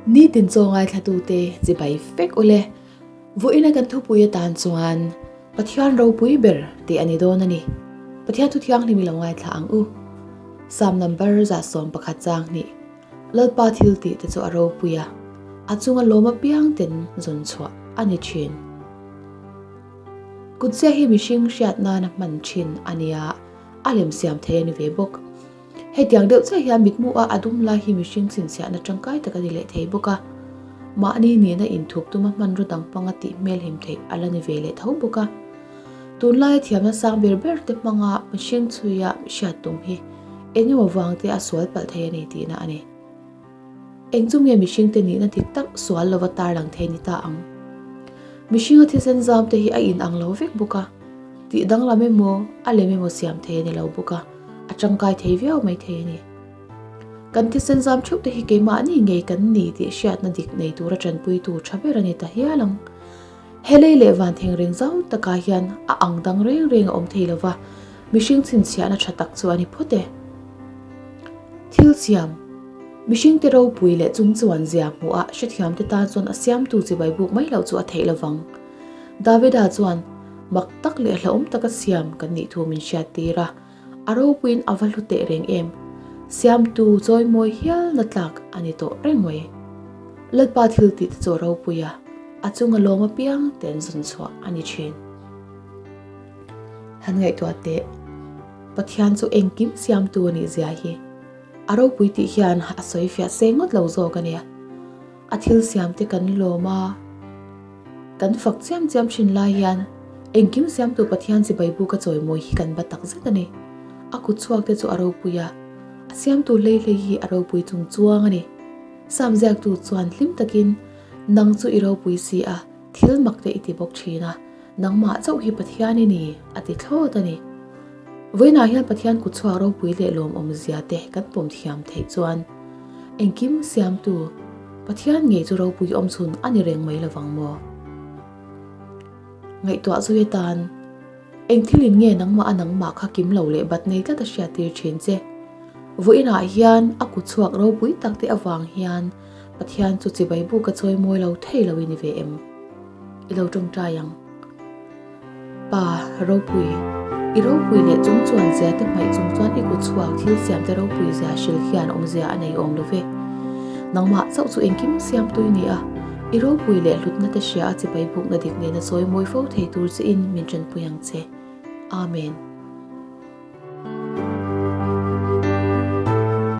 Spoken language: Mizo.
Nitin chaw ngaithlatute chibai vek ule. Vawiina kan thupui atan chuan Pathian ropui ber tih a ni dawn a ni. Pathian thu thianghlim i lo ngaithla ang u. Psalm number 111 chang hnih. Lalpa thil tih te chu a ropui a, a chunga lawm apiang ten zawn chhuah a ni thin. Kutzia hi mihring hriat nana hman thin a nia, a lem siam thei a ni ve bawk. Hetiang deuh chiah hian mitmu a a dum lai hi mihring chhinchhiahna tangkai tak a ni leh thei bawk a. Mahni nena inthup tuma hmanraw dang hmanga tih hmelhem theih a la ni ve leh tho bawk a. Tunlaia thiamna sang ber ber te hmanga mihring chhuia hriat tum hi eng emaw vang te a sual palh thei a ni tihna a ni. Eng chu nge mihringte nihna dik tak sual lova tarlang thei ni ta ang? Mihringa thisen zam te hi a inang lo vek bawk a, tih danglam emaw a lem emaw siam thei a ni lo bawk a, a tangkai thei viau mai thei a ni. Kan thisen zam theuh te hi keimahni ngei kan ni tih hriatna dik nei tura tanpuitu tha ber a ni ta hial ang. He lei leh van theng reng zau takah hian a ang dang reng reng a awm thei lova, mihring chhinchhiahna tha tak chu a ni phawt e. Thil siam, Mihringte ropui leh chung chuan zia hmuh a hrethiamte tan chuan a siamtu chibai buk mai loh chu a theih lovang. Davida chuan mak tak leh hlauhawm taka siam kan nih thu min hriattir a, a ropuiin a va hlu teh reng em? Siamtu chawimawi hialna tlak a ni tawh reng mai. Lalpa thil tih te chu a ropui a, a chunga lawm apiang te an zawn chhuah a ni thin. Han ngaihtuah teh, Pathian chu engkim siamtu a nih zia hi a ropui tih hian a sawi fiah se ngawt lo zawk a nia. A thil siam te kan lawm a, kan fak chiam chiam thin lai hian engkim siamtu Pathian chibai buka chawimawi hi kan ba tak zet a ni. A kut chhuak te chu a ropui a, a siamtu hlei hlei hi a ropui chung chuang a ni. Sam ziaktu chuan hlim takin, Nang chu i ropui si a, thil mak te i ti bawk thin a, nangmah chauh hi Pathian i ni, a ti thlawt a ni. Vawiinah hian Pathian kut chhuak ropui leh lawmawmzia te kan pawm thiam theih chuan engkim siamtu Pathian ngei chu ropui awm chhun a ni reng mai lovang maw? Ngaihtuah zui atan eng thilin nge nangmah a nangmah kha kim lo leh bat nei tlat a hriattir thin che? Vawiinah hian a kut chhuak ropui tak te avang hian Pathian chu chibai buk a chawi mawi lo thei lo i ni ve em? I lo tawngtai ang. Pa, ropui, i ropui leh chung chuan zia te hmaih chung chuan i kut chhuak thil siam te ropui zia hril hian awmzia a nei awm lo ve. Nangmah chauh chu engkim siamtu i ni a, i ropui leh hlutna te hria a chibai bukna dik nena chawi mawi fo thei tur che in min tanpui ang che. Amen.